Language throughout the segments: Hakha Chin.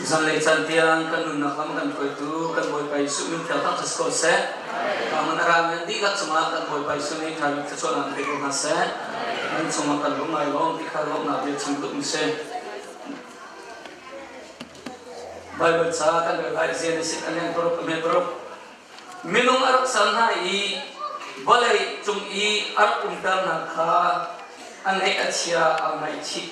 Zanlei caan tiang kan nunnak lam kan hruaitu kan Bawipa Jesuh min thiang thangṭhat si ko seh. Thawngin a rami nan dihlak cungah kan Bawipa Jesuh nih ṭha bik thluachuahnak pe ko hna seh. Nan cungah kan lung ai lawm ti kha lawmhnak bia chim duh mi si. Baibal ca kan rel lai Genesis a leng paruk a hme paruk. Minung a rak ser hna i vawlei cung i a rak umter hna kha a ngaih a chia a ngaihchih.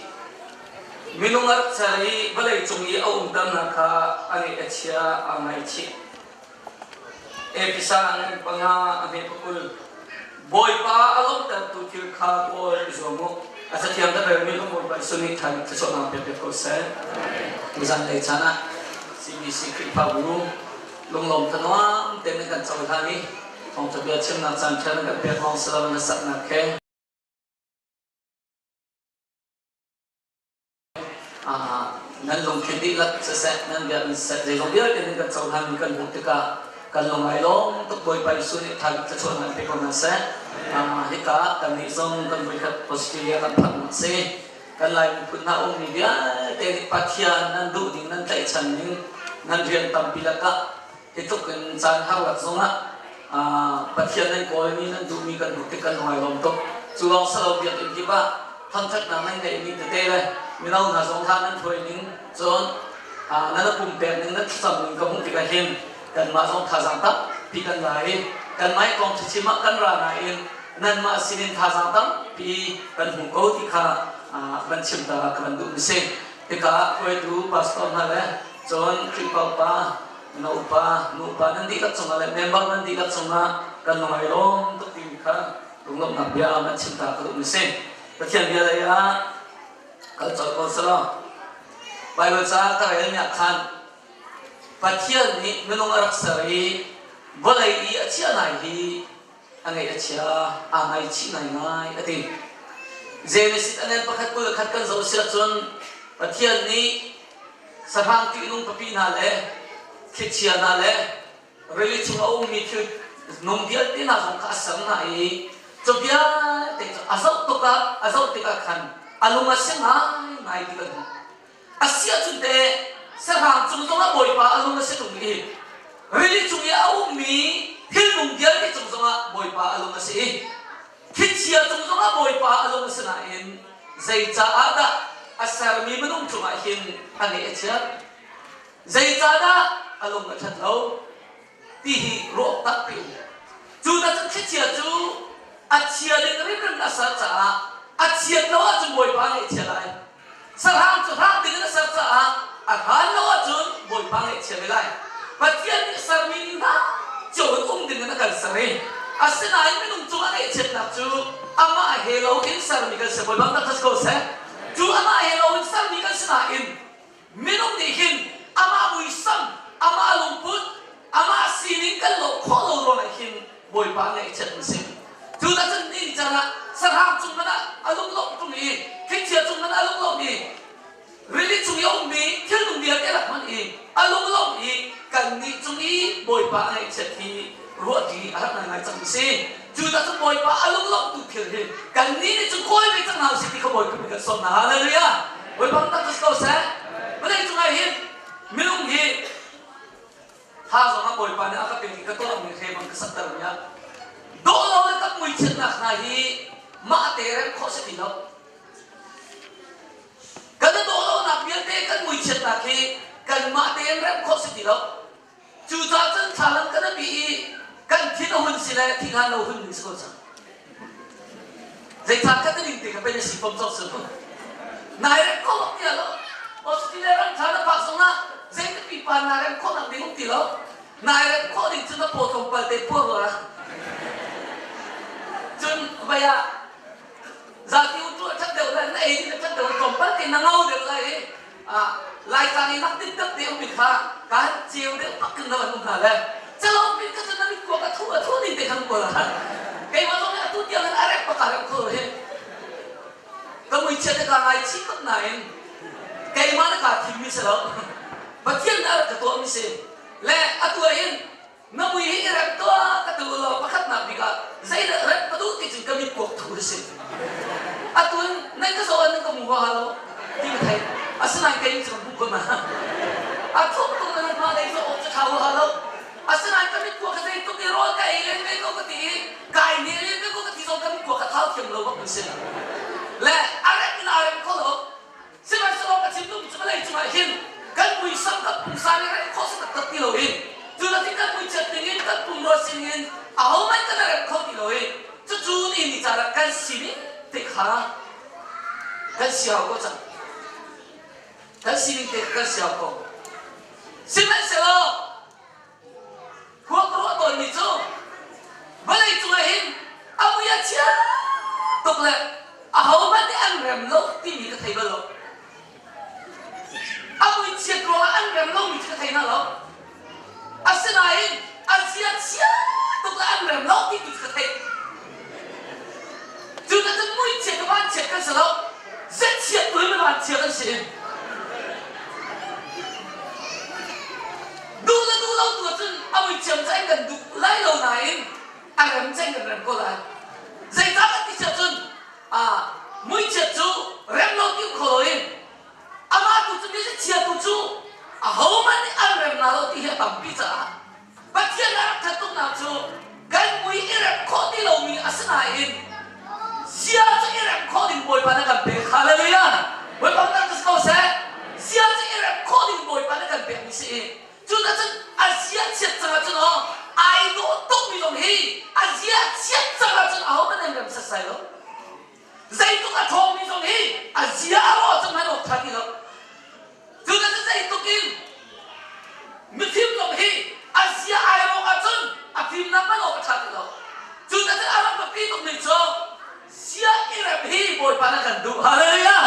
Minung a rak ser i vawlei cung i a umter hna kha a ngaih a chia a ngaihchih. Efesa ngan panga a hme pakul. Bawipa a lawmhtertu thil kha kawl i zuam u. A cathiang ka relmi kan Bawipa Jesuh nih ṭhan thluachuahnak pek pek ko seh. Tuzan lei caan ah CBC Khrihfabu lunglawm thanuam tein nan kan cohlan i thawngṭha bia chimnak caan ṭha nan kan pek lawng si lo na saknak he nan lungthin dihlak siseh nan bia in siseh zeizong vialte nan kan cohlanmi kan hmuh tikah kan lung ai lawm tuk. Bawipa Jesuh nih ṭha bik thluachuah nan pe ko hna seh. Hika kannih zong kan voikhat Australia kan phak si. Kan Lai miphun hna ummi vialte nih Pathian nan duh ning nan tlaihchan ning nan rian tampi lakah hi tluk in caan har lak zongah Pathian nan kawlmi nan duhmi kan hmuh tik kan lung ai lawm tuk. Cu lawng salo biakinn kip ah thangṭhatnak nan ngeihmi tete le mino hna zong hla nan hruai ning cun nan pumpek ning nan thlacam ning ka hmuh tikah hin kanmah zong thazaang tampi kan la i kanmah i kong chichim ah kan ra nain nanmah sinin thazaang tampi kan hmu ko ti kha van chim ta ka van duh mi si. Tikah hruaitu pastor hna le cun Khrihfa upa mino upa nu upa nan dihlak cungah le member nan dihlak cungah kan lung ai lawm tuk timi kha lunglawmhnak bia van chim ta ka duh mi si. Pathian bia lei ah kal colh ko selaw Bible ca ka rel mi ah khan Pathian nih minung a rak ser i vawlei i a chiah lai hi a ngaih a chia, aa ngaichih ngaingai a ti. Genesis a ngen pakhat 21 kan zoh si ahcun Pathian nih sahrang ṭihnung papi hna le thlichia hna le rili chung a ummi thil nung vialte hna zong kha a ser hna i cu vialte cu a zoh tuk ah a zoh tikah khan a lung a si ngaingai ti kan hmuh. A si ahcun teh sahrang cung zongah Bawipa a lung a si ṭung i rili cung i a ummi thilnung vialte cung zongah Bawipa a lung a si i thlichia cung zongah Bawipa a lung a si nain zeicaah dah a sermi minung cungah hin a ngeih a chiat? Zeicahdah a lung a ṭhat lo? Ti hi ruah takpi um. Cu dah cun thlichia cu a chia ding rimrim a ser caah a chiat lo ahcun Bawipa ngaihchia lai. Sahrang cu hrang ding in a ser caah a hran lo ahcun Bawipa ngaihchia ve lai. Pathian nih sermi ning hna cio in um ding in a kan ser i asinain minung cung a ngaihchiatnak cu amah he lo in sermi kan si. Bawipa kan thas ko seh. Cu amah he lo in sermi kan si nain minung nih hin amah muisam, amah lungput, amah sining kan lawh khawh lo ruangah hin Bawipa ngaihchiat an si. Cu dah cun ni can ah sahrang cung hmanh ah a lunglawmh ṭung i thlichia cung hmanh ah a lunglawmh i rili chung i a ummi thilnung vialte lak hmanh i a lunglawmh i kannih cung i Bawipa a ngaihchiat hi ruahṭi a har ngaingai cang a si. Cu dah cun Bawipa a lunglawmhtu thil hi kannih nih cun kawl ve cang hna usih ti kha Bawipa nih kan sawm hna. Hallelujah! Bawipa tak cu si ko seh. Vawlei cungah hin minung hi Tha zong ah Bawipa nih a ka pek i ka tuahmi hre bang ka sakter mi ah dawh lo le kan muichiatnak hna hi mah te remh khawh si ti lo. Kan i dawh lonak vialte kan muichiatnak hi kanmah tein remh khawh si ti lo. Cucaah cun thlalang kan a bih i kan thin a hun si le thihhlan lo hun ding si ko cang. Zeicah khat na ning te kha pei na si fom cawk si lo. Nai rem kho bak ti lo. Australia ram tha na phak zongah zei pipa na rem khawh nak ding um ti lo. Nai rem khawh ding cu na paw tlawmpal te puar la. Cun vai ah zati u tu a that deuh le na ei ding a that deuh tlawmpal te na ngau deuh lai i Laitlang i nak diktak te ummi kha kaan ceu deuh bak in an um hna le calo pin ka cun na mitkuak a thu a thu ning te khan ko la keimah zong nih atu tiang in a rek bak a rek kho hi ka muichia te ka ngai chih bak nain keimah na kaa thimmi si lo. Pathian nih a rak ka tuahmi si le atu ah hin Na mui hi i rem tuah ka ti law pakhatnak bik ah zeidah rem ka duh ti cun ka mit kuak thu a si. Atu in nan ka zoh ah nan ka hmu huaha lo ti ka theih. Asinain kei nih cun ka hmuh ko na. A thuk tuk na hma lei cu awk cu ṭha huaha lo. Asinain ka mit kua kha zeitluk i rawl ka ei len ve ko ka ti i kai ne len ve ko ka ti zong ka mit kua kha thau thiam lo bak an si. Le a rem in aa rem kho lo. Sihmanhsehlaw ka chim duhmi cu vawlei cungah hin kan muisam kan pumsa nih rem khawh si taktak ti loin cu nakin kan muichiat ningin kan pumrua sinin ahohmanh kan i rem kho ti lo i cucu ni ni caan ah kan sining te kha kan si hau ko cang. Kan sining te kha kan si hau ko. Sihmanhsehlaw Khua ka ruah tawnmi cu vawlei cungah hin a mui a chia tuk le ahohmanh nih an rem lo timi ka thei bal lo. A mui chiat ruangah an rem lomi cu ka thei hna lo. Asinain a zia chia tuk le an rem lo timi cu ka theih. Cuticun muichia ka vanchiat kan si lo. Ziachiat tu hi vanchia kan si. Duh le duh lo tu ahcun a muichiam cain kan duh lai lo nain a rem cain kan rem ko lai. Zeicah kan ti cun muichiat cu rem lo ti kho loin amah tu cu mi chia tu cu ahohmanh nih an rem na lo ti hi a tampi caah Pathian a rak ṭhat tuknak cu kan mui i remh khawh ti lomi a si nain sia cu i remh khawh ding Bawipa na kan pek. Hallelujah! Bawipa na kan ko seh. Sia cu i remh khawh ding Bawipa na kan pekmi si i cu na cun a zia chiat cang ahcun aw ai dawh tukmi zong hi a zia chiat cang ahcun ahohmanh an rem setsai lo. Zeitluk a ṭhawngmi zong hi a zia a rawh cang hmanh awk ṭha ti lo. Cu na zeitluk in mifim zong hi a zia ai rawk ahcun a fimnak hmanh awk a ṭha ti lo. Cu na a rak biapi tukmi cu sia i rem hi Bawipa na kan duh. Hallelujah!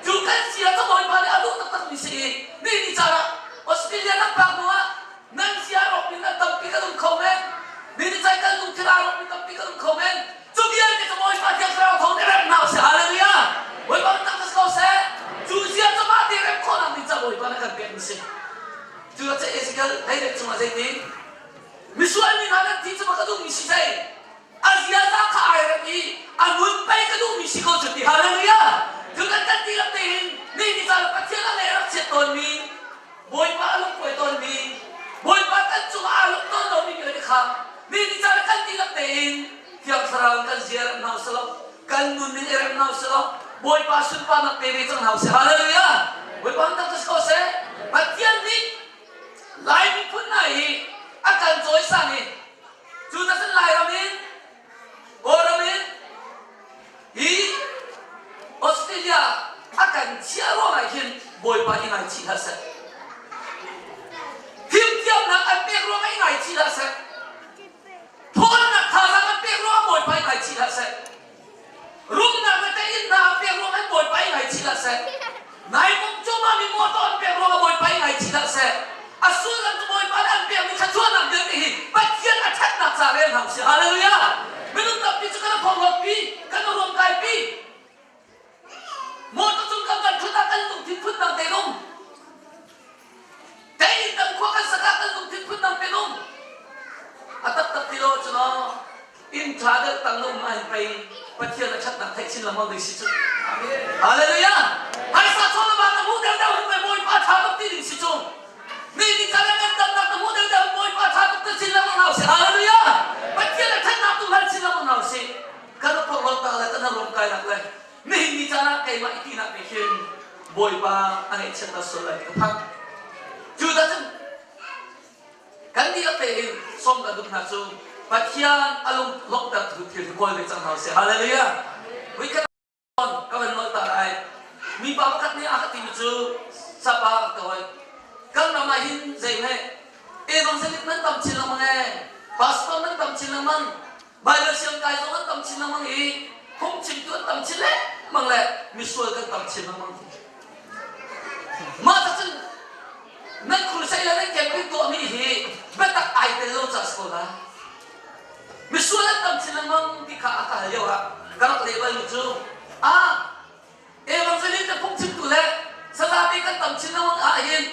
Cu kan sia cu Bawipa nih a duh taktakmi si i ni ni caan ah Australia nan phak hnu ah nan sia rawkmi nan tampi kan um kho men. Ni ni caan kan lungthin aa rawkmi tampi kan um kho men. Cu vialte cu Bawipa Thiang Thlarau thawng in rem hna usih. Hallelujah! Bawipa min thangṭhat ko seh. Cu zia cu mah te rem khawhnak ding ca Bawipa na kan pekmi si. Cu a Ezekiel hleirek chungah zeiti? Misual mi hna nan thi cu ma ka duhmi si zei? A ziaza kha ai rem i a nun pei ka duhmi si ko cu ti. Hallelujah! Cu kan kan dihlak tein ni ni caan Pathian a lei a rak chiat tawnmi Bawipa a lungkuai tawnmi, Bawipa kan cungah aa lung tawn lomi vialte kha mi nih caan kan dihlak tein Thiang Thlarau in kan zia rem hna usih law kan nun ning i rem hna usih law Bawipa sunparnak pe ve cang hna usih. Hallelujah! Bawipa min thangṭhat si ko seh. Pathian nih Lai miphun hna hi a kan cawisan i cu cun Lairam in Kawlram in Hi Australia a kan chiah ruangah hin Bawipa i ngaichih hlah seh. Fimthiamnak an pek ruangah i ngaichih hlah seh. Thawnnak thazaang an pek ruangah Bawipa i ngaichih hlah seh. Rumnak le teiinnak an pek ruangah Bawipa i ngaichih hlah seh. Nai kum cungah mi motor an pek ruangah Bawipa i ngaichih hlah seh. A sullam cu Bawipa nih an pekmi thluachuahnak vialte hi Pathian a ṭhatnak ca rel hna usih. Hallelujah! Minung tampi cu kan phorhlawtpi, kan ruamkaipi. Motor cung kan kan ṭhut ah kan lungthin phundang te um. Tei dang khua kan sak ah kan lungthin phundang te um. A taktak ti lo cun inn ṭha deuh tang na um ahhin pei Pathian a ṭhatnak theih chin lengmang ding si cu. Hallelujah! Phaisa chaw na van na hmuh deuh deuh hin pei Bawipa ṭha tuk ti ding si cu. Mi nih caan kan damnak na hmuh deuh deuh Bawipa ṭha tuk ti chin lengmang hna usih. Hallelujah! Pathian a ṭhatnak tu hngal chin lengmang hna usih. Kan phorhlawtnak le kan ruamkainak le nihin ni caan ah keimah i tinak nih hin Bawipa a ngaihchiatnak sual lai ti ka phang. Judah cun Kan dihlak tein sawm kan duh hna cu Pathian a lung lawmhter tu thil hi kawl ve cang hna usih. Hallelujah. Voi khat ka van nawl ta lai. Mipa pakhat nih a ka timi cu sapa ka hoi. Kan ram ah hin zei he evangelist nan tam chin lengmang e pastor nan tam chin lengmang Bible siang kai zong an tam chin lengmang i phungchimtu an tam chin lengmang le misual kan tam chin lengmang. Mah cun nan crusade le nan camping tuahmi hi biatak ai tel lo ca si ko lai. Misual an tam chin lengmang ti kha a ka hal lio ah ka rak leh balmi cu ah evangelist le phungchimtu le sazate kan tam chin lengmang ah hin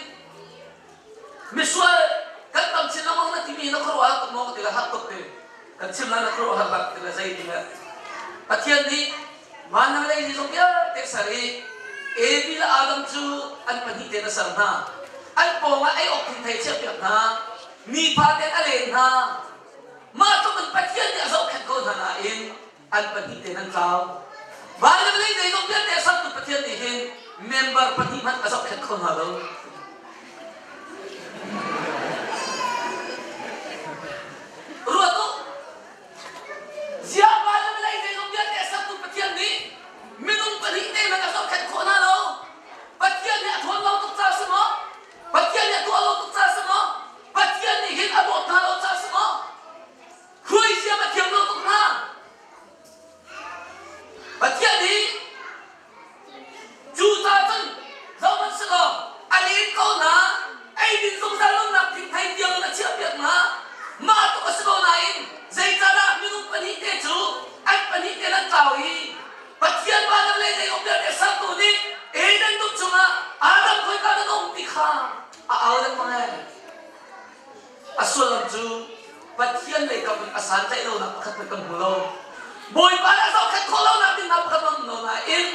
Misual kan tam chin lengmang na timi na khuaruah har tuk maw ka ti le har tuk ti. Kan chim lai na khuaruah har bak ti le zei ti le. Pathian nih van lei ni zong vialte ser i Evi le Adam cu an pahnih tein a ser hna. An pawngah ei awk thingthei chiahpiak hna. Mipa ten a len hna. Mah tluk in Pathian nih a zohkhenh ko hna nain an pahnih tein an tlau. Van le vawlei zeizong vialte a sertu Pathian nih hin member pahnih hmanh a zohkhenh kho hna lo. Ruat u, ziah van le vawlei zeizong vialte a sertu Pathian nih minung pahnih te hmanh a zohkhenh khawh hna lo? Pathian nih a ṭhawn lo tuk caah si maw? Pathian nih a tuah lo tuk caah si maw? Pathian nih hin a dawt hna lo caah si maw? Hruaisiam a thiam lo tuk hna. Pathian nih cucaah cun zohhmanh selaw a len ko hna, eidin zungzal nunnak thingthei tiang in a chiahpiak hna. Mah tuk a si ko nain zeicahdah minung pahnih te cu an pahnih te nan tlau i Pathian van le lei zei um vialte sertu nih Eden dum chungah Adam khoika nan um ti kha a au lengmang ee. A sullam cu Pathian lei kam in a santlaih lonak pakhat hmanh kan hmu lo. Bawipa nih a zohkhenh khawh lonak ding hna pakhat hmanh um lo nain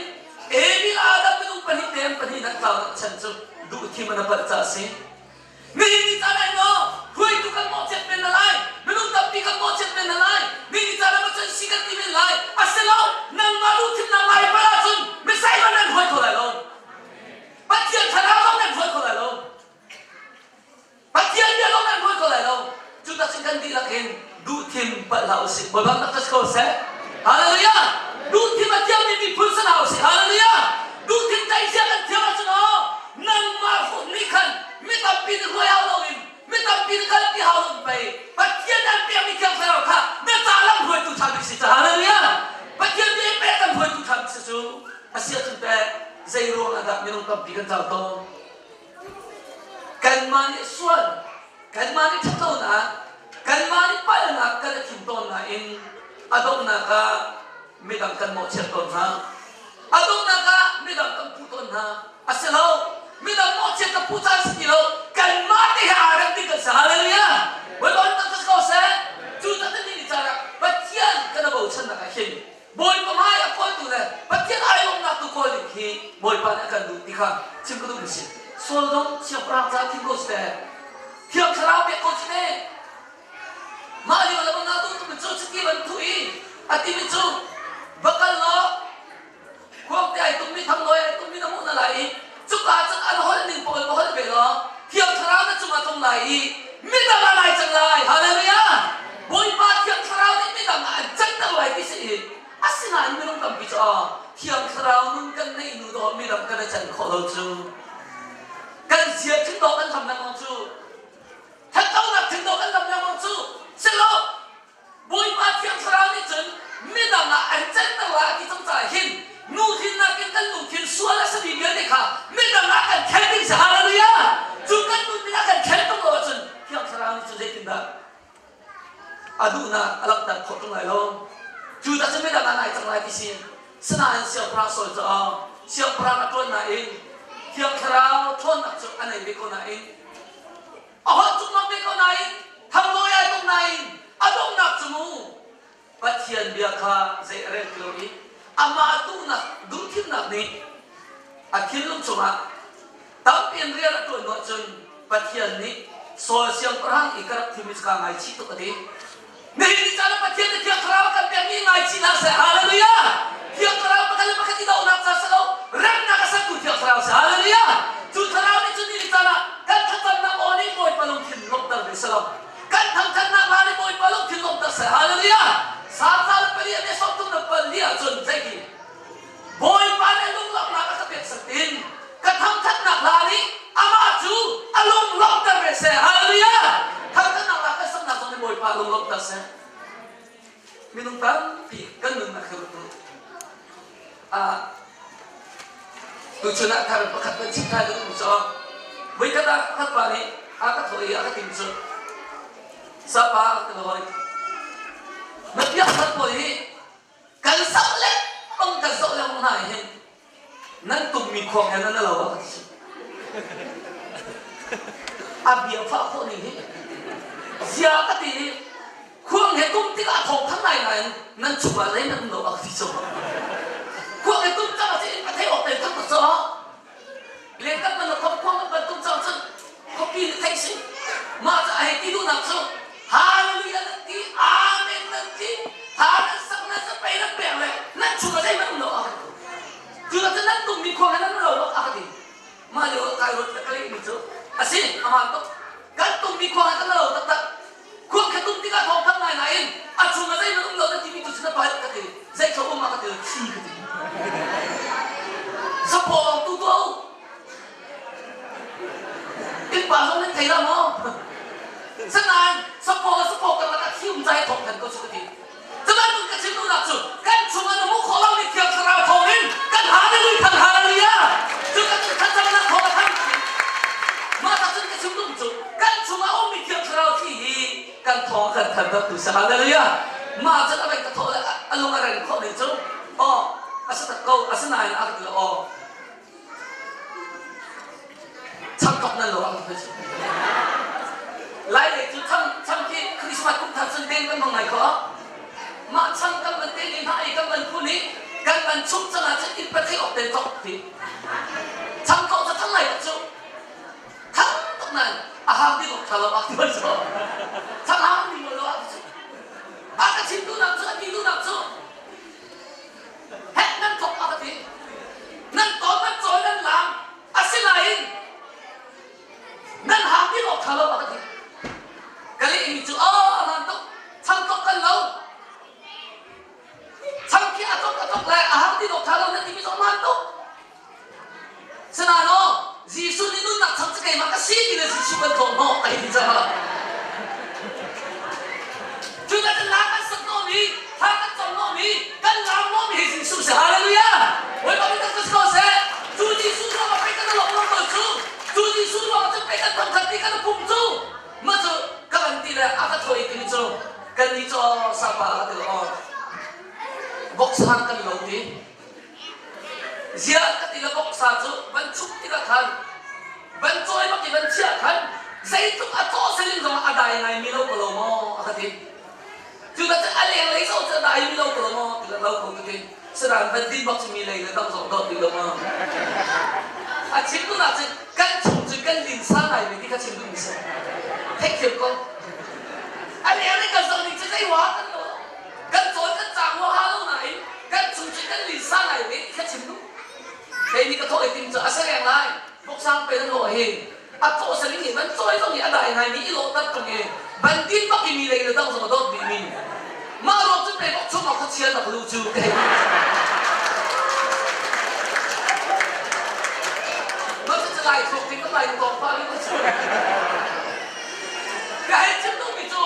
Abel Adam minung pahnih te an pahnih nak tlaunak chan cu duhthim an a palh caah a si. Nihin ni caan ah maw hruaitu kan mawhchiat men na lai, minung tampi kan mawhchiat men na lai, nihin ni caan ah macun si kan ti men lai. A si lo, nangmah duhthimnak nai palh ahcun misai man nan hruai kho lai lo. Pathian thlarau zong nan hruai kho lai lo. Pathian bia lawng nan hruai kho lai lo. Cu tak cun kan dihlak hin duhthim palh hlah usih. Bawipa tak si ko seh. Hallelujah! Duhthim a thiammi miphun si hlah usih. Hallelujah! Duhthim tlaihzia kan thiam ahcun aw nangmah nih khan mi tampi nih hruai hau loin mi tampi nih kalpi hau loin pei Pathian an pekmi Thiang Thlarau kha na ca lam hruaitu ṭha bik si cu. Hallelujah! Pathian nih pek kan hruaitu ṭha bik si cu. A si ahcun teh zei ruang ah dah minung tampi kan cau tawn? Kanmah nih sual, kanmah nih ṭhatlonak, kanmah nih palhnak kan i thim tawn nain a donghnak ah midang kan mawhchiat tawn hna. A donghnak ah midang kan puh tawn hna. A si lo. Midang mawhchiat ka puh caan si ti lo. Kanmah te he aa rem ding kan si. Hallelujah! Bawipa an tak ko seh. Cu tak ni caan ah Pathian kan i bochannak ah hin Bawipa hmai a kawltu le Pathian ai lawmnak tu kawl ding khi Bawipa nih a kan duh ti kha chim ka duhmi si. Saul zong siangpahrang caah thim ko si teh. Thiang Thlarau pek ko si teh. Mah lio le bang duh tukmi cu chiti ban thu i a timi cu va kal law khuangte ai tummi thanglawi ai tummi na hmuh na lai i cuka cun an holh ning pawl va holh ve law Thiang Thlarau na cungah tlung lai i midang ah nai cang lai. Hallelujah! Bawipa Thiang Thlarau nih midang ah an canter lai ti si i asinain minung tampi cu aw Thiang Thlarau nun kan neih hnu dawh midang kan i can khawh lo cu kan zia thin dawh kan hlam lengmang cu thatlonak thin dawh kan hlam lengmang cu silo Bawipa Thiang Thlarau nih cun midang ah an canter lai a ti cang caah hin nuhrinnak in kan lungthin sual a simi vialte kha midang ah kan khen ding si. Hallelujah! Cu kan nun ah kan khen tung lo ahcun Thiang Thlarau nih cun zeitindah a duhnak a langhter khawh tung lai lo. Cu dah cun midang ah nai cang lai ti si. Sinain siangpahrang Saul cu siangpahrang a ṭuan nain Thiang Thlarau ṭhawnnak cu a nei ve ko nain A holh cungmang ve ko nain thanglawi ai tuk nain a donghnak cu mu Pathian bia kha zei a rel ti lo i amah duhnak duhthimnak nih a thinlung chungah tampi in rian a ṭuan hnu ahcun Pathian nih Saul siangpahrang i ka rak thim i kaa ngaichih tuk a ti. Nihin ni caan ah Pathian nih Thiang Thlarau a kan pekmi ngaichih hna seh. Hallelujah! Thiang Thlarau pakhat le pakhat i dohnak ca si lo, remnak a sertu Thiang Thlarau si. Hallelujah! Cu Thlarau nih cun ni caan ah kan thlacamnak aw nih Bawipa lungthin lawmhter ve selaw, kan thangthatnak hla nih Bawipa lungthin lawmhter seh. Hallelujah! Salm za le pali a ne sawmthum le pali ahcun zeiti Bawipa nih lunglawmhnak a ka pek satin ka thangthatnak hla nih amah cu a lunglawmhter ve seh. Hallelujah! Thangthatnak hla kan saknak zong nih Bawipa lunglawmhter seh. Minung tampi kan nunnak hi ruat ah tuchun ah thar pakhat kan chim thai kan um cu voikhat ah pakhat pa nih a ka thawh i a ka tim cu sapa ka lawi na biak thar pawl hi Kan zoh lengmang kan zoh lengmang hna hin nan tummi khuang he nan lo a ka ti. A bia fah khawh ning hi zia ka ti i khuang he tum tikah thawng thang ngai nain nan chungah zei nan um lo a ka ti cu. Khuang he tum cang ah in ka theih awk te thang tuk cu. Lengkap man khom khuang ban tum cang cun. Pa zong nih thei dah maw? Sinain sapaw le sapaw karlak ah thi um cai thawk than ko cu ka ti. Cubantuk ka chim duhnak cu kan chungah na hmuh khawh lomi Thiang Thlarau thawngin kan hallelujah kan hallelujah cu kan thlacamnak thawng a than. Mah ta cun ka chim duhmi cu kan chungah a ummi Thiang Thlarau thi hi kan thawng kan thantertu si hallelujah. Mah cun a vei ka thawh le a lung a reng khawh ning cu aw a si tak ko asinain a ka ti lo aw Cham tok nan lo ah kan Lai lei cu cham cham khi Christmas kum thar cun den kan hmang ngai kho. Mah cham kan van te ni hna i kan van phun i kan van chum cang ah cun inn pa thei awk ten tok ti. Cham tok cu thang ngai tuk cu. Thang tuk nan a hang ding awk tha lo ah ti ban so. Cham hang ding lo ah ti cu. A ka chim duhnak cu a ti duhnak cu Hek nan thawk a ka ti. Nan tawn nan cawi nan laam. Asinain nan hang ti awk ṭha lo a ka ti. Ka lehmi cu aw a hmaan tuk. Chang tok kan lo. Chang khi a tok a tok le a hang ti awk ṭha lo na timi cu a hmaan tuk. Sinain aw Jesuh nih nunnak chang cu keimah ka si ti le Jesuh kan thawh hnawh a ti caah. Cu kan la kan sak nawmi, thla kan cam nawmi, kan laam nawmi hi Jesuh si. Hallelujah! Bawipa min tak ko seh. Cu Jesuh ruangah pei kan lawm lo ko cu. Cu Jesuh ruangah cun pei kan thangthat ti kan pum cu. Mah cu ka van ti le a ka thawi ti cu kan ni cu sapa a ka ti aw. Boksang kan lo ti. Ziah ka ti le voksa cu van chuk tikah khan van cawi bak i van chiah khan zeitluk a caw siling zongah a dai ngaimi lo ko lo maw a ka ti. Cu ka a lenglei zoh cu a daimi lo ko lo maw ti le lo ko ka ti. Saran van din bak mi lei le dang zong dawt ti lo maw. A chim tu nak cun kan chung cun kan linsa ngai mi ti kha chim duh mi si. Theihthiam ko. A lenglei kan zoh ning cu zei wa kan lo. Kan cawn kan caang huaha lo nain kan chung cu kan linsa ngai ve ti kha chim duh. Kei nih ka thawh i tim cu a si reng lai. Buksang pe nan lawh hin a cawh saling hi van cawi zong hi a dai ngai mi i lawhter ṭung i van din bak i mi lei le dang zong a dawt dih mi mah ruang cun pei bok chung ah khuachia nak lu cu ka hei Mah cu lai thluak ding ka lai tawng pa mi cu ka hei chim duhmi cu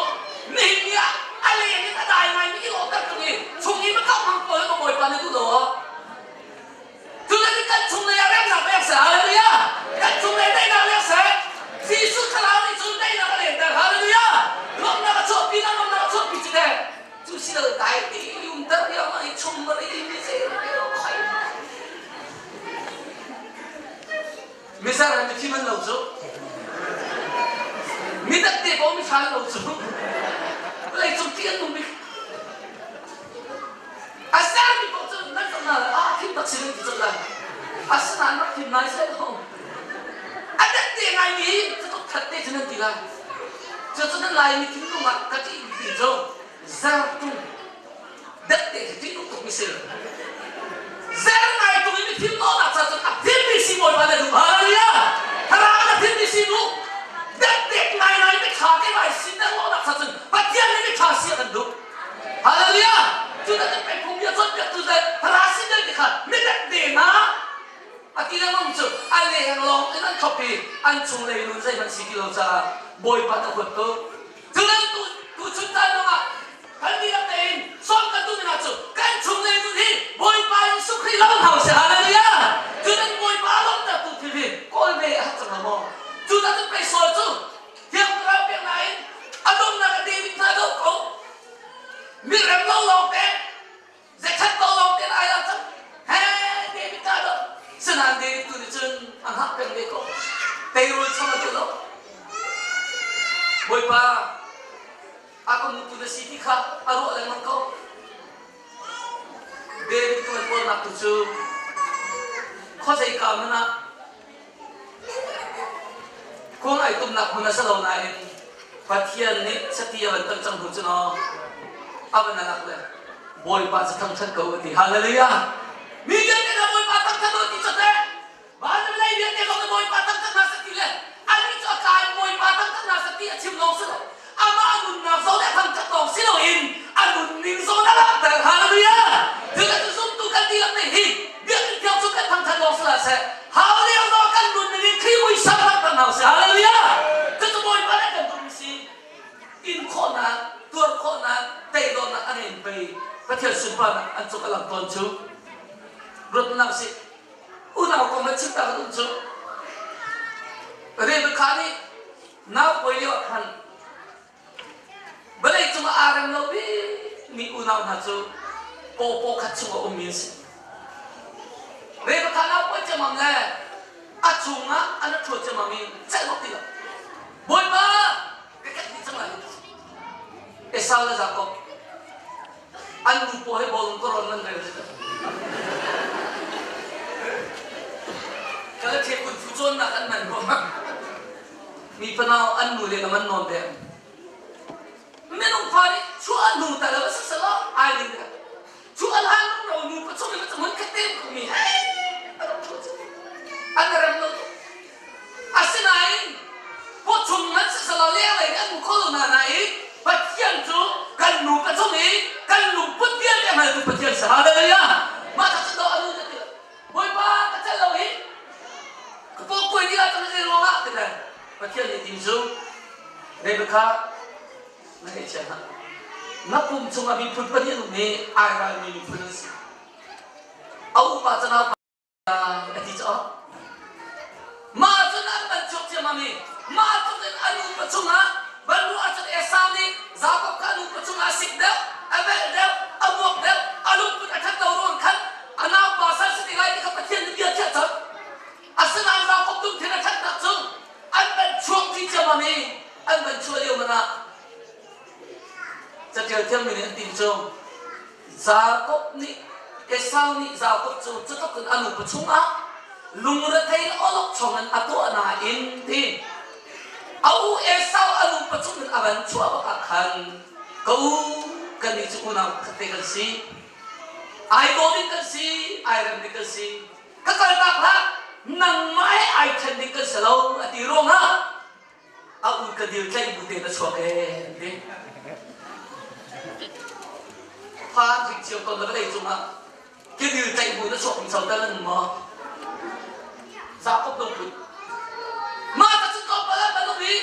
Nihin ni ah a leng in a dai ngaimi i lawhter tung i chung i makau hmang pawl hi Bawipa nih duh lo aw. Cucu kan chunglei ah remnak pek seh. Hallelujah! Kan chunglei daihnak lek seh. Jesuh thlarau nih cun daihnak a lenter. Hallelujah! Lawmhnak a chuahpi na lawmhnak a chuahpi cu teh. Cu si lo dai ti umter riangmang i chung mari mi zei khoi. Mizar han mithi man lo cu. Midat te ko mi hran lo cu. Lei cung ti an nung bik. A sermi paoh cu nan zoh hna lai ah thim tak si nan ti colh lai. Asinain rak thim nai sai lo. A dat te ngai mi cu that te cu nan ti lai. Cu cu nan Laimi thinlung ah ka ṭih ti cu zartung dat te khi ṭih tuk mi si. Zer ngai tung i mi thil nawnak ca cun a thimmi si Bawipa na duh. Hallelujah! Thlarau na thimmi si duh. Dat tek ngai ngai mi ṭha te ngai si na nawnak ca cun Pathian nih mi ṭha si a kan duh. Hallelujah! Cu na kan pek phung bia cawnpiaktu le thlarau sin vialte kha mi dat ve hna. A ti lengmang cu a leng lawng in an thlop i an chung lei nun zeihmanh si ti lo caah Bawipa na huat tuk. Cu nan tu tuchun caan zongah kan dihlak tein sawm kan duhmi hna cu kan chung lei nun hi Bawipa Jesuh Khrih lawng hau seh. Hallelujah! Cu nan Bawipa lawmhtertu thil hi kawl ve a hat cang lo maw? Cu na kan pei sawl cu Thiang Thlarau pek nain a donghnak ah David hna doh ko. Mi rem lo lawng te, zakhat lo lawng te lai la cang. He David hna doh. Sinain David tu nih cun a hngah peng ve ko. Teirul cham a duh lo. Bawipa, a ka mutu na si ti kha a ruah lengmang ko. David ka van uarnak tu cu khuazei ka hmanh ah Khuang ai tumnak hmun a si lo nain Pathian nih chati a van ton cang hnu cun aw a van alak le Bawipa cu thangṭhat ko a ti. Hallelujah! Mi vialte na Bawipa thangṭhat u ti cu teh van lei vialte zong na Bawipa thangṭhat hna seh ti le anih cu a ka in Bawipa thangṭhat hna seh ti a chim lawng si lo. Amah nunnak zong le thangṭhat lawng si loin a nunning zong a langhter. Hallelujah! Cucu zumtu kan dihlak nih hi biakinn thiang cu kan thangṭhat lawng si hlah seh. Hau lio zong kan nunning in Khrih muisam langhter hna usih. Hallelujah! Pathian sunparnak an cuk a lang tawn cu. Ruatnak si unau kong han chim ta kan um cu. Rebecca nih nau pawi lio ah khan Vawlei cungah aa rem lo bikmi unau hna cu pawpaw khat chung a ummi an si. Rebecca nau pawi ciammam le a cungah an a ṭhuat ciammam i celh bak ti lo. Bawipa, ka kek dih cang lai. Esau le Jakob an nu paw he bawlung ka rawn nan rel si Kala the kun fu cawnnak an man ruangah Mi fanau an nu le lam an nawn deng. Minung fa nih chuah nu ta lo si selaw ai ning dek. Cu an han ro nu pa chung in mun khat te mi he an rem lo tuk. Asinain pawchung man si selaw leng lei an mu kho lo na nain Pathian cu kan nu pa chung i kan lungput vialte hngaltu Pathian si. Hallelujah. Mah ta cu do anu na ti lo. Bawipa ka celh lo hi ka pawkkuai dih ah cun zei ruangah ti le Pathian nih tin cu Rebecca na ngaihchia hlah na pum chungah miphun pahnih an um i ai ralmi miphun an si a upa cu naupa a ti caah mah cun an ban chuak ciammam i mah tluk in an upa chungah van ruah ahcun Esau nih Jakob kha an upa chungah a sik deuh a velh deuh a vuak deuh a lungput a ṭhat lo ruang khan a naupa sal si ti lai ti kha Pathian nih bia khiah cang. Asinain Jakob lungthin a ṭhatnak cu an van chuak dih ciammam i an van chuah lio man ah caṭial thiammi nih an ti cu Jakob nih Esau nih Jakob cu cutluk in a nupa chungah lungrethei le awlokchong in a tuah nain ti a u Esau a nupa chung in a van chuah bak ah khan ka u kannih cu unau pakhat te kan si Ai daw ding kan si, ai rem ding kan si. Ka kaltak hlah, nangmah he ai ṭhen ding kan si lo a ti ruangah a u ka dil tlaih bu tein a chuak ee an ti. Fa rik cio ton le vawlei cungah ka dil tlaih bu na chuak ning cho tal an maw? Jakob lungput. Mah ta cun tlawmpal ah kan um i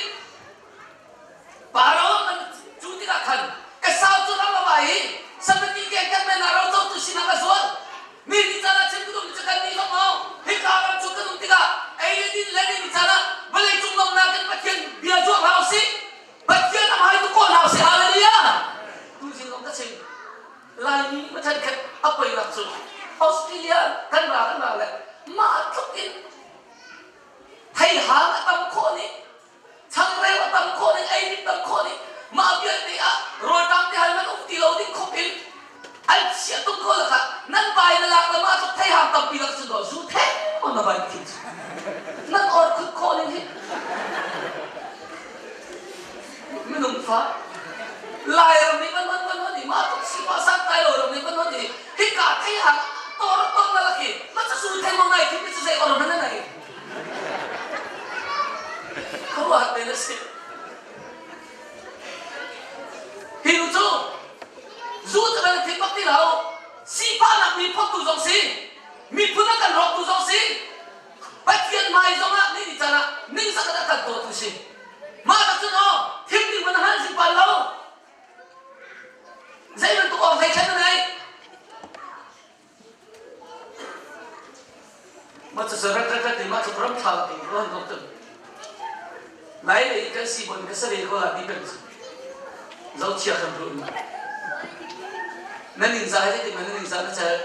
Pharaoh man cu tikah khan Esau cu ram a vai i samati ke kan men ah rocotu sinah a zual. Mi ni caan ah chim ka duhmi cu kan nih zong maw hika ram cu kan um tikah ei le din le ni caan ah vawlei cung nomnak in Pathian bia zuah hlah usih. Pathian a hmai tu kawl hlah usih. Hallelujah. Tu zing zong ka chim. Laimi pathian khat a poi nak cu Australia kan ra kan ra le mah tluk in theihang a tam khawh nih changreu a tam khawh ning ei ding tam khawh ning mah vialte ah rawlṭam te hal man um ti lo ding khop in an chiah tung ko lakah nan bai na lak le mah tluk theihang tampi lak cun zu theng on na bai thin nan or khut khawh ning hi minung fa lai ram nih van hon van hon i mah tluk sifa san tai lo ram nih van hon i hika theihang tor tor na laki ma cha su theng mong nai thin mi chu zei or man na Khuaruahhar te na si. Hi nu cu zu cu kan thim bak ti lo. Sifahnak mi phawttu zong si, miphun a kan rawktu zong si, Pathian hmai zong ah ni ni caan ah ningzak in a kan tuahtu si. Mah tak cun aw, thim ding man hal zingpal lo. Zei bantuk awk hlei thlen na nei? Mah cu rat rat rat mah cu ram thla ti ruan ko tun. Lai lei kan si bon ka sare ko la ti peng cu. Zo chia kan run. Nan ning zai ti man ning zai na chel.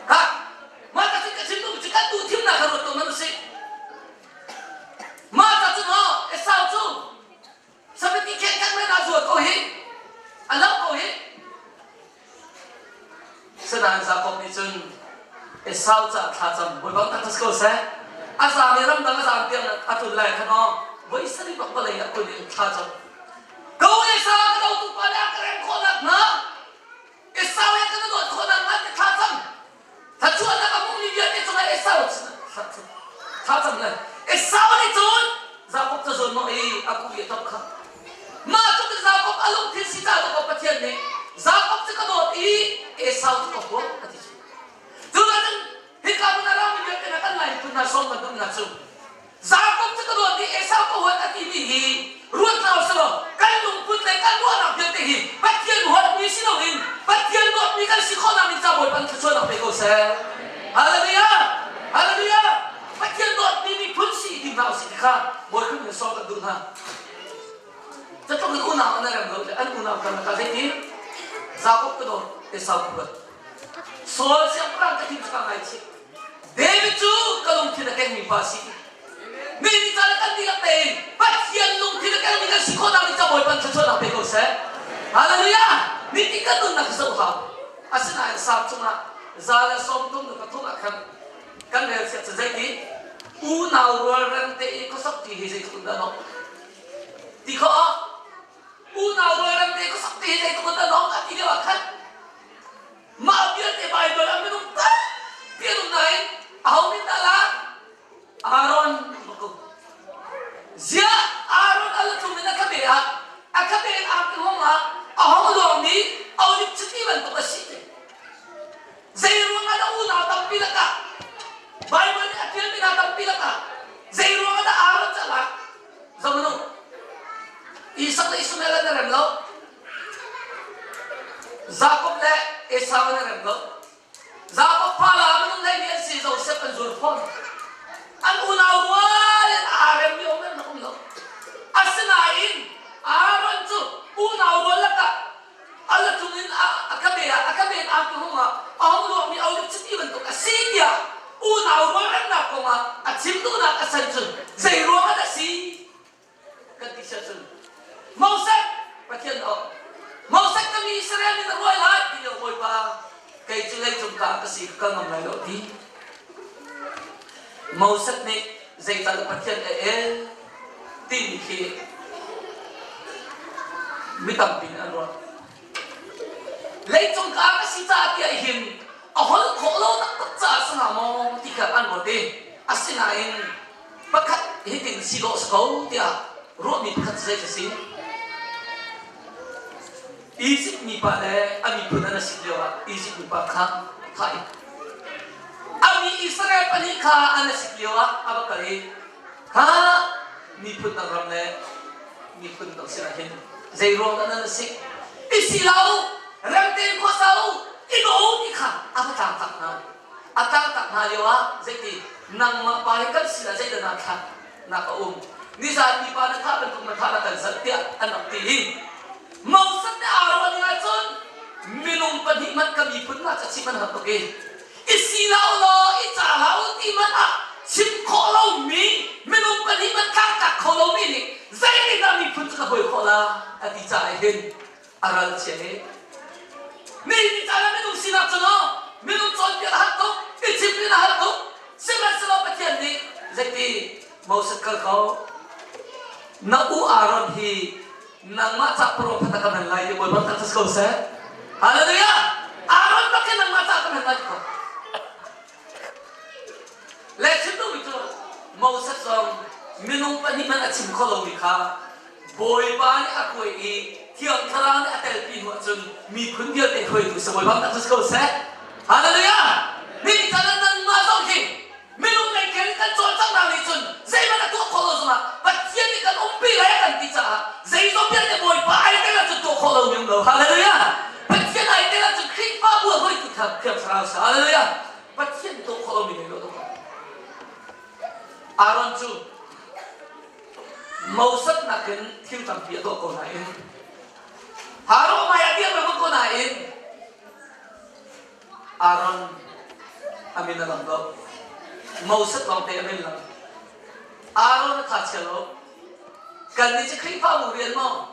Ha mah ka ka chim tu kan tu thim na ka ruat to man si. Mah ta cu no Esau cu Samiti khen kan men ah zuat ko hi. A lo ko hi. Sanain Jakob nih cun Esau ca thlacam Bawipa tak ko seh. A zaam i ramdang a zaam tiang a tlun lai khan aw voi sarih bak vawlei ah kun in thlacam. Ko Esau ka dotu pa nih a ka rem khawh nakhnga Esau he kan i dawt khawh nakhnga ti thlacam. Thluachuahnak a hmuhmi vialte cungah Esau thlacam le Esau nih cun Jakob ca zawn maw i a kuh i a ṭap kha. Mah tluk in Jakob a lungthin si ca dawh Pathian nih Jakob cu ka dawt i Esau cu ka huat a ti cu. Cu cun hika hmun ah rami vialte hna kan Lai miphun hna sawm kan duhnak cu Jakob cu ka dawt i Esau ka huat a timi hi ruat hna usih law kan lungput le kan ruahnak. si khawhnak ding ca Bawipa nih thluachuahnak pe ko seh. Hallelujah! Hallelujah! Pathian dawtmi miphun si ti hna usih ti kha Bawi Khrih min sawm kan duh hna. Catluk in unau an rem lo le an unau karlak ah zeitin Jakob ka dawt Esau ka huat. Saul siangpahrang ka thim cu ka ngaichih. David cu ka lungthin a kengmi pa a si. Mi nih ca le kan dihlak tein Pathian lungthin a kengmi kan si khawhnak ding ca Bawipa nih thluachuahnak pe ko seh. Hallelujah! Nitin kan nunnak hi zoh hau. Asinain Salm chungah 133 ah khan kan rel siah cun zeiti unau rual rem te i khuasak ti hi zeitluk in dah nawh ti kho ah unau rual rem te khuasak ti hi zeitluk in dah nawh a ti lio ah khan mah vialte Baibal ah minung tampi an um nain aho nih dah la Aaron ko ziah Aaron a tlung in a khabe ah a khabe in aa hong ah a hong luangmi olive chiti bantuk a si zei ruang ah dah unau tampi lakah Baibal nih a ṭialmi hna tampi lakah zei ruang ah dah Aaron cu a lak zoh Isak le Ishmael an rem lo Jakob le Esau an rem lo Jakob fa la minung hleimi an si Joseph an zul fawn. An unau rual in aa remmi um an um lo. Asinain Aaron cu unau rual lakah a latung in a khabe ah a khabe in aa hung ah a hung luangmi olive chiti bantuk a si tiah unau rual remnak kong ah a chim duhnak a san cun zei ruang ah dah si kan ti siah cun Moses Pathian aw Moses ka mi Israel mi na ruai lai ti lio Bawipa kei cu leicung ka ka si ka kal ngam lai lo ti Moses nih zeital Pathian a el timi khi mi tampi nih an ruah leicung ka ka si caah tiah hin a holh khawh lo taktak caah si hnga maw ti kha an ruat i asinain pakhat hitin si dawh si ko tiah ruahmi pakhat zei a si Egypt mipa le a miphun an si lio ah Egypt mipa kha thah i a mi Israel pahnih kha an si lio ah a va kal i kha miphun dang ram le miphun dang sinah hin zei ruang dah nan si i si lo rem tein khuasa u i do ti kha a va tlangtlak hna A tlangtlak hna lio ah zeiti nangmah pa hi kan sinah zeidah naa thlak nak a um nizan mipa na thah bantuk na thah na kan zalh tiah an rak ti i Moses nih aa ruah ning ahcun minung pahnih hmanh ka miphun hna ca chim an har tuk i i si lo law i ca hlah u ti hmanh ah chim khawh lomi minung pahnih hmanh tlangtlak kho lomi nih zeitindah miphun cu ka hruai khawh la a ti caah hin a ral chia he mi nih caan ah minung sinak cu no minung cawnpiak a har tuk i chimrin a har tuk sihmanhsehlaw Pathian nih zeiti Moses kal ko na u Aaron hi nangmah ca profet a ka hman lai ti Bawipa thangṭhat ko seh Hallelujah Aaron bak hi nangmah ca ka hman lai ko le chim duhmi cu Moses zong minung pahnih hmanh a chim kho lomi kha Bawipa nih a kuai i Thiang Thlarau nih a telpi hnu ahcun miphun vialte hruaitu si Bawipa tak cu si ko seh. Hallelujah! Nihin caan ah nangmah zong hi minung lei khel in kan cawlcanghnak nih cun zeihmanh a tuah khawh lo zongah Pathian nih kan umpi lai a kan ti caah zeizong vialte Bawipa ai tel ahcun tuah khawh lomi um lo. Hallelujah! Pathian ai tel ahcun Khrihfabu a hruaitu Thiang Thlarau si. Hallelujah! Pathian tuah khawh lomi nei lo tuk. Aaron cu Moses nakin thil tampi a tuah ko nain Faro hmai ah dir lengmang ko nain Aaron a min a lang lo. Moses lawngte a min lang. Aaron a tha chia lo. Kan nih cu Khrihfabu rian maw,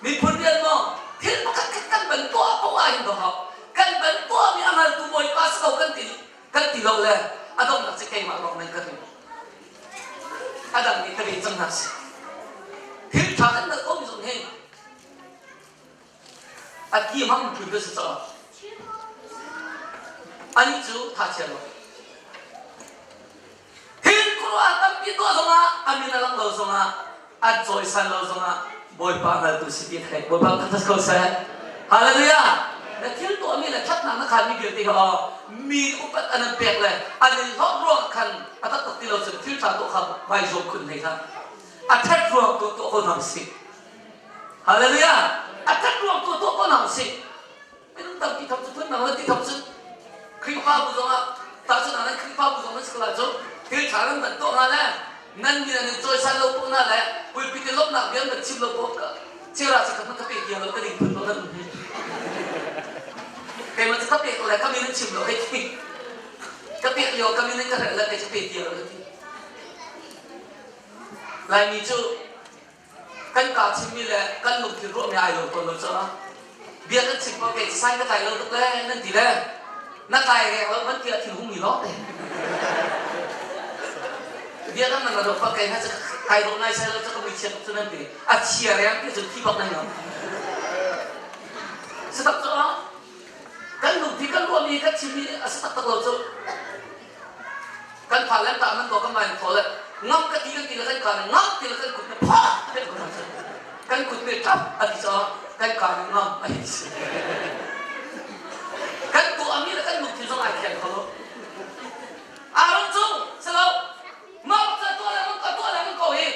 miphun rian maw, thil pakhat khat kan ban tuah paoh ah hin dawh kan ban tuahmi a hngaltu Bawipa si ko kan ti kan ti lo le a donghnak cu keimah lawng nan ka ring a dang nih ka ring cang hna si thil ṭha kan nalh ko mi zong hi a ti hmang phun ka si caah anih cu tha chia lo Thil khuaruahhar tampi tuah zongah a min a langh lo zongah an cawisan lo zongah Bawipa hngaltu si ti theih Bawipa thangṭhat ko seh. Hallelujah! Na thil tuahmi le ṭhatnak na khanmi vialte hi aw mi upat an an pek le an in hlawt ruang khan a taktak ti lo cun thil ṭha tuah kha vai zuam khun hlei hlah. A ṭhat ruang tu tuah ko hna usih. Hallelujah! A ṭhat ruang tu tuah ko hna usih. Minung tampi thong cu phun dang le ti thong cun Khrihfabu zongah tahchunhnak nan Khrihfabu zong nan si ko lai cu thil ṭha nan van tuah hna le nan min an in cawisan lo poh hna le pulpit i lawmhnak bia nan chim lo poh chera cu ka ka pe kia lo ka ding phun lo nan um hi keimah cu ka pek le ka min an chim lo hei ti ka pek lio ka min in ka hrelh le kei cu pe tia lo ti Laimi cu kan kaa chimmi le kan lungthin ruahmi ai lo tawn lo caah bia kan chim ko kei sai ka tlai lo tuk le nan ti le na tlai reng lo man tiah thil hungmi lawng te bia kan nan ro pa kei na kai dawh nai sai lo ca ka mui chia tuk cu nan ti a chia reng ti cu thi bak nan ngam si tak cu kan lungthi kan ruahmi kan chimmi a si taktak lo cu Kan fa le ta man ko kan mai thaw le ngam ka ti kan ti le kan ka ngam ti le kan kut ne pha kan kut ne tap a ti caah kan ka ne ngam a hi si. Kan tuahmi le kan lungthin zong ai thiang kho lo. Aaron cu silo mah ca tuah le ka tuah le ko hi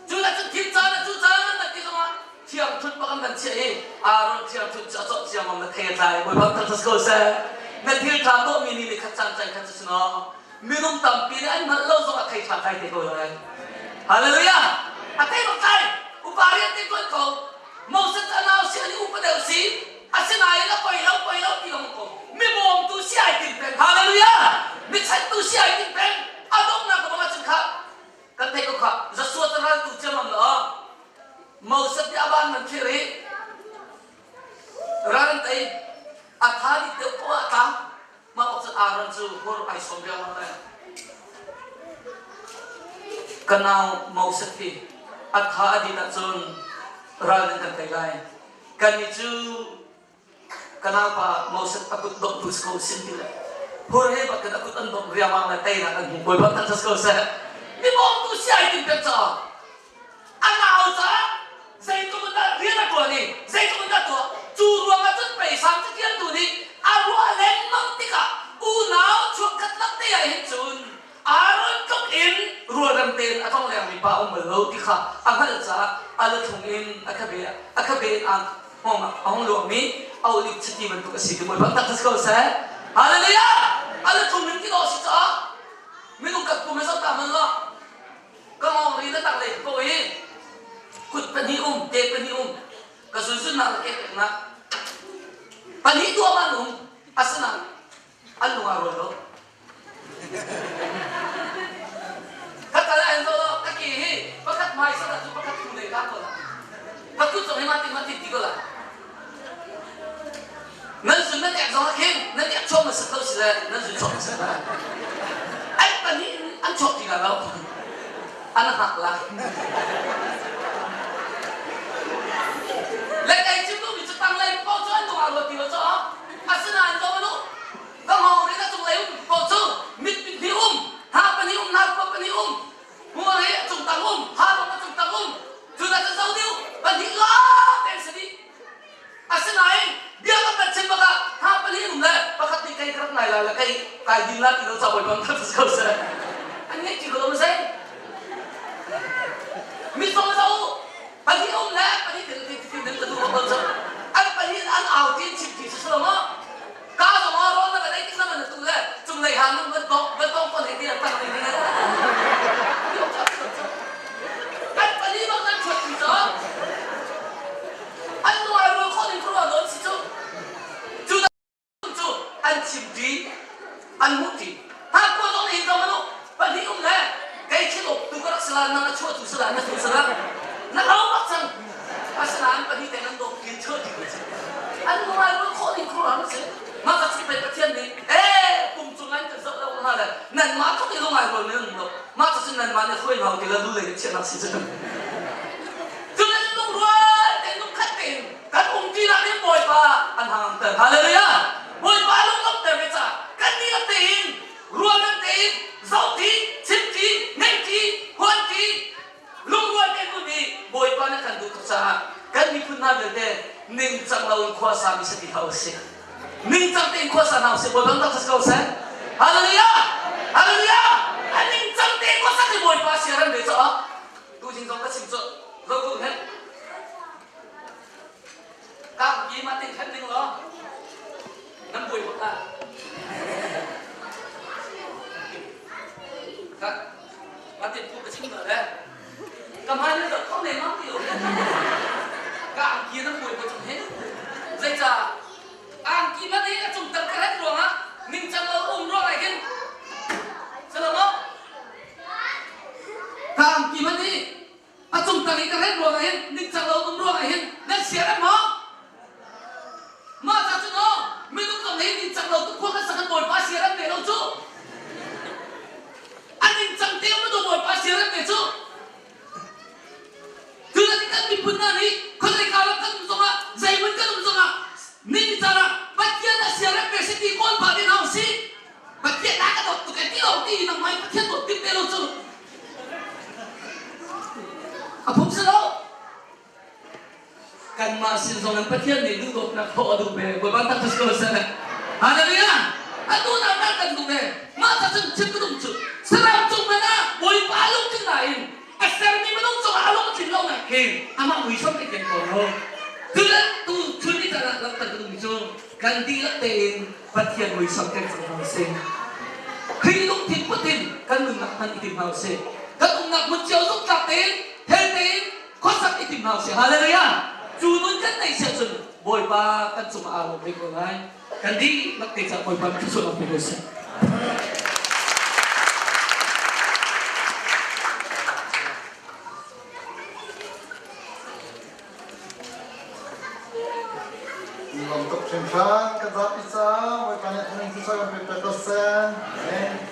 cu le cu thil caan cu caan na ti zongah thiang thut bak an kan chiah i Aaron thiang thut cu a cawh ciammam na thei a tlai Bawipa thangṭhat ko seh na thil ṭha tuahmi nih nikhat caan caan khat cu singaw minung tampi nih an hngalh lo zong a thei ṭha tlai te ko lai Hallelujah a thei bak tlai upa rian te tuan ko Moses a nau si ani upa deuh si asinain a poi lo poi lo ti lawng ko mi bawmtu si ai tim peng Hallelujah mi chantu si ai tim peng a donghnak ka bang ahcun kha kan theih ko kha Joshua cu raltu ciammam lo Moses nih a van man thlir i ral an tei a tha dih deuh poah a tlang mah bak cun Aaron cu hur ai sawm riangmang lai ka nau Moses hi a tha a dit ahcun ral nan kan tei lai kannih cu Ka naupa Moses a kut dongh tu si ko sin ti le hur he bak a kut an dongh riangmang le teinak an hmu Bawipa thangṭhat ko seh. Mi bawmtu si ai tim pek caah a nau caah zeitluk in dah rian a ṭuan i zeitluk in dah tuah cu ruangah cun pei sang catialtu nih a ruah lengmang tikah unau chuakkhat lak te ah hin cun Aaron tluk in rualrem tein a tlong lengmi pa um bal lo ti kha a hngalh caah a luthlung in a khabe a khabe in aa hngawng ah a hung luangmi a oliv chiti bantuk a si ti Bawipa tak si ko seh. Hallelujah! A luthlung in ti dawh si caah minung kan pum he zoh ta hmanh law ka ngawng ri na tak lei ko i kut pahnih um ke pahnih um ka zunzunnak le ke peknak pahnih tuah man um asinain an lung aa rual lo Ka kal ah hin zoh ka ke hi pakhat hmai sat ah cu pakhat hnu lei ka ko la. Ka kut zong hi mah ti mah ti ti ko la. Nan zun nan ek zong ah khin nan ek chuak ma sat lo si le nan zun chuak ma sat la. An pahnih in an chuak ti la lo. An hak la. Le kai chim duhmi cu tanglei paoh cu an lung aa rual ti lo caah asinain zoh u Ka hngawng rin a cunglei um paoh cu mit pahnih um, hna pahnih um, hnarkua pahnih um, hmur hi a cungtang um, halong a cungtang um. Cu na cu zo dih pahnih lawng te an si dih. Asinain bia kan van chim bakah hna pahnih um le pakhat nih kei ka rak ngai lai le kei kai din la ti lo ca bawipa ka si ko seh. An ngeih ti ko lo ma Mi zong zo pahnih um le pahnih tin tin tin tin ka duh ko cu. An pahnih an au tin chim ti si lo maw? Ka zong ah rawl na van ei tik na van tu le cunglei ha nan van tong van tong kon hei ti tang ding ding Kan pali bak nan chuat ti cu an nuai rual khawh ding khuaruah nawn si cu cu cu an chim ti an hmuh ti ha kua zong nih zong anu pahnih um le kei thil op tu ka rak sala nang a chuah tu sala na tu sala na lo bak cang Asinain pahnih te nan dawt kin cheu ti an ngai rul khawh ding khuaruah na si mah ka pei Pathian nih ee pum cung an kan zoh lo hna le nan mah tluk i lungai rual men lo mah cu nan mah nih hruai hau ti la lu lei chiah nak si cu cu nan lungrual te lungkhat tein kan um ti nak nih Bawipa an hangamter hallelujah Bawipa lunglawmhter ve ca kan dihlak tein rualrem tein zoh ti chim ti ngeih ti huan ti Lungrual te hnu nih Bawipa nih kan duh tuk caah kan miphun hna vialte ningcang loin khua sami si ti hlah usih. Ningcang tein khua sa hna usih. Bawipa tak si ko seh. Hallelujah! Hallelujah! A ningcang tein khua sa ti Bawipa siaran ve caah tu zing zong ka chim cu zo ko hne. Kang ki ma tin khan ding lo. Ka ka tin pu ka chim na le. Ka hmai na zoh kho ne ma ti o. Ka angki na puai ko chung he. Zeica angki man hi a cung tar ka ret ruangah ningcang lo um ruang ai hin. Salamo. Ka angki man hi a cung tang i ka ret ruangah hin ningcang lo um ruangah hin nan siarem maw? Mah ca cu no minung zong hi ningcang lo tuk khua kan sak kan bawipa siarem ve lo cu. A ningcang te um do bawipa siarem ve cu. Tuna kan miphun hna nih khuazei ram kan um zongah zeihmun kan um zongah ni caan ah Pathian a siarem ve si ti kawl pah ve hna usih. Pathian a ka dawt tuk e ti lo ti nangmah in Pathian dawt tim te lo cu. A phung si lo. Kanmah sin zong in Pathian nih duhdawtnak thawh a duh ve. Bawipa tak si ko seh. Hallelujah! A duhnak dah kan duh ve. Mah ca cun chim ka duh cu saram cung hmanh ah Bawipa lungthin nain a sermi minung cungah a lung a tlin lo nak hin amah muisam ei ken ko lo. Tule tu chun ni caan ah langhter ka duhmi cu kan dihlak tein Pathian muisam kan cang hna usih. Khrih lungthin put in kan nunnak hman i tim hna usih. Kan umnak hmun cio zumhtlak tein, hel tein khuasak i tim hna usih. Hallelujah! Cu nun kan neih siah cun Bawipa kan cungah aa lawm ve ko lai. Kan dihlak te caah Bawipa thluachuah pe ko seh. Lawm tuk hringhran kan zapi ca Bawipa nih thangin thluachuah kan pe pek ko seh. Amen.